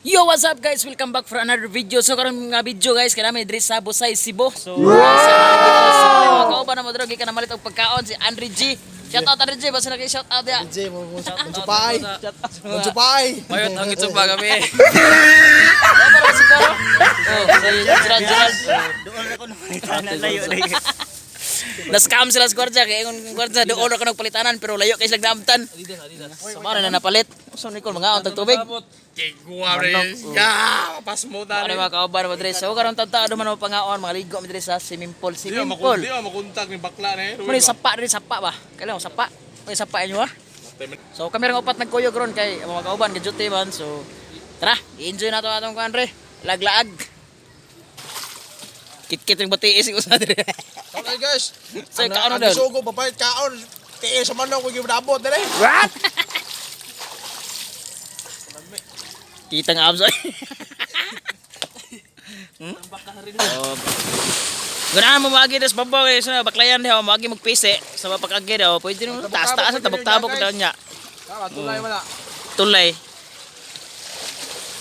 Yo, what's up guys? Welcome back for another video. So karon nga video guys, kay nami diri sa Busay, Cebu. So, wow! Kauban na mo diri gikan na malit og pagkaon si Andre G. Shout out Andre G, basta na kay shout out ya. Jay, Mansupay. Mansupay. Mayot ang itsupa kami. Wala si Koro. Oh, si Gerald Gerald. Doon ako nagpalitanan layo na. Na-scam sila sa gwardiya kay ingon ang gwardiya doon ako nagpalitanan pero layo kay sila naamtan. So mao na napalit. So Nicole mga tag tubig. Kiguwa bre. Ya, pasmo Ano mga kauban mo diri. So karon tadta man mo pangaon mga ligo mi diri sa swimming pool, Di ba swimming pool. makunti ba makontak ni bakla na eh. Muna yung sapa rin, sapa ba? Kailan mo, sapa? May sapa inyo ha? So kami rin upat nagkuyog ron kay mga kauban, kay duty man. So tara, i-enjoy na to atong kuan re. Laglaag. Kit-kit yung batiis ko sa dire. Okay guys. So, kaano Ang daw? isugo, papalit kaon. Tiis sa manok, kung ginabot na rin. Kita nga abs. Hmm? Oh. Ganahan mo maagi des babaw eh so baklayan daw maagi magpisi sa mapakagi daw pwede mo taas taas tabok-tabok daw niya. Tama, tulay wala. Tulay.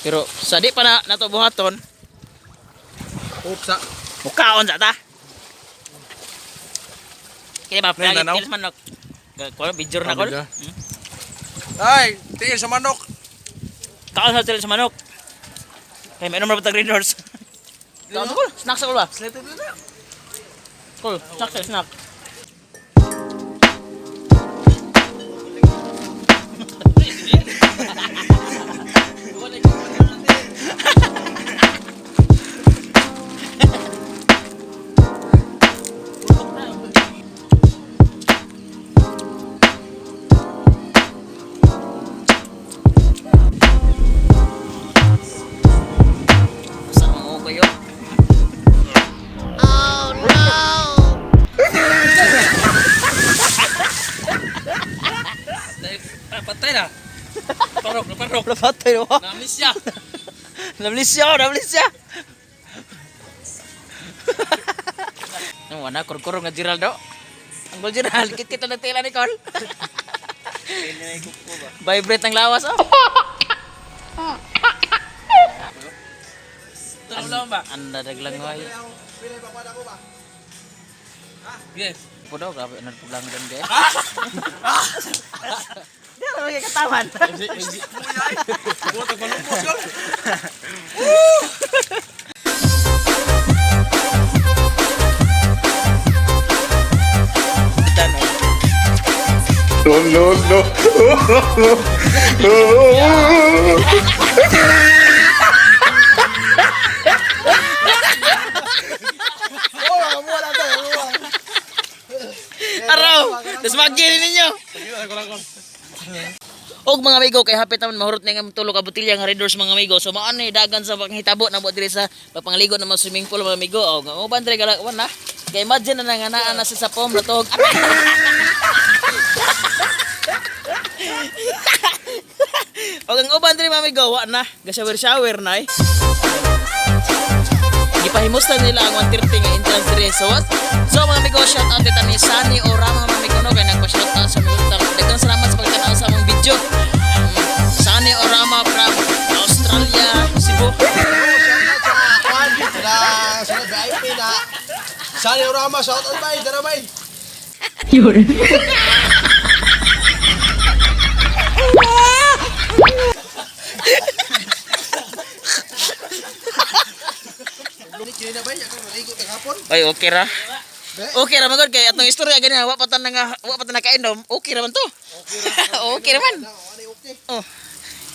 Pero sa di pa na nato buhaton, Upsa. mukaon sa ta. Kini ba Nay, lagi nanaw? tilas manok. Kulo bijur na kol. Ah, Ay, tiis sa manok. Kaon sa tilas manok. Kay may ra ba green horse? Kaon sa kol, snack sa kol ba? Kol, snack sa snack. Sa mga kayo. Patay na. Parok, parok. Napatay mo. Namnisya. Namnisya, namnisya. Ano wala kurkuro nga Geraldo. Ang gol Gerald, kit-kit na tela ni Col. Vibrate ng lawas oh. Tulog lang ba? Anda daglang way. Yes. Po daw grabe ano problema doon gay. Di na magay katawan. Buot ang malupos kol. No, no, no. Oh, wala tayo. Araw, tas magkini ninyo. Og mga amigo, kay hapit naman mahurot na nga tulo ka botelya nga Red Horse mga amigo. So mao ni dagan sa panghitabo na mo diri sa papangligo na mga swimming pool mga amigo. Og ang uban diri galak na. Kay imagine na nga naa na sa pom na tuhog. Aray! Og ang uban diri mga amigo, wa na. Ga shower shower na eh. Gipahimuslan nila ang 130 nga entrance diri. So, what? So mga amigo, shout out kita ni Sunny Orama mga amigo no kay nagpa-shout out sa mga utang. Daghang salamat sa pagtanaw sa among video. Sunny Orama from Australia, Cebu. Kwan, sila, sila VIP na. Sali Orama, shout out bay, dara bay. Kini na bay, ako naligo kahapon. Ay, okay ra. Okay ra magod kay atong istorya ganyan, wa pa ta nga wa pa ta nakainom, okay ra man to. Okay ra man. Okay. Oh.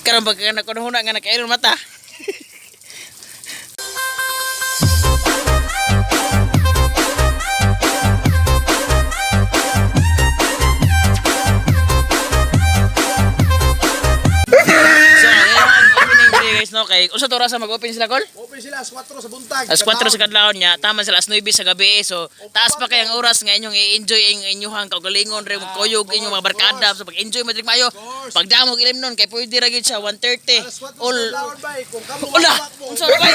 Karon pag nakuno nga nakainom mata. So, ngayon ang opening day guys no kay usa to oras mag-open sila kol? Open sila, alas 4 sa buntag. Alas 4 sa kadlawon niya, tama sila alas 9 sa gabi. Eh. So, taas pa kay ang oras nga inyong i-enjoy ang inyuhang kaugalingon re magkuyog inyong mga barkada. So, pag-enjoy mo diri maayo. Pagdamog ilim nun kay pwede ra gyud siya 1:30. Alas 4 sa All kadlawon bay, kung kamo Wala! makuha mo. Unsa ra bay?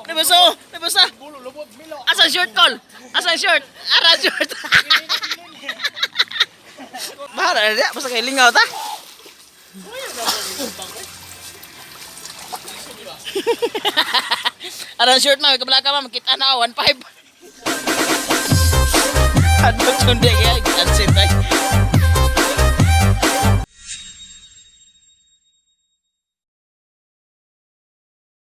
Nabasa oh! Nabasa! Bulo, lubot, milo. Asa short call? Asa ang short? Ara ang short. Bahala na diya, basta kay lingaw ta. Ara ang short, ma'am, kabla ka, ma'am, kita na 1.5. Adto sundi kaya ansin tay.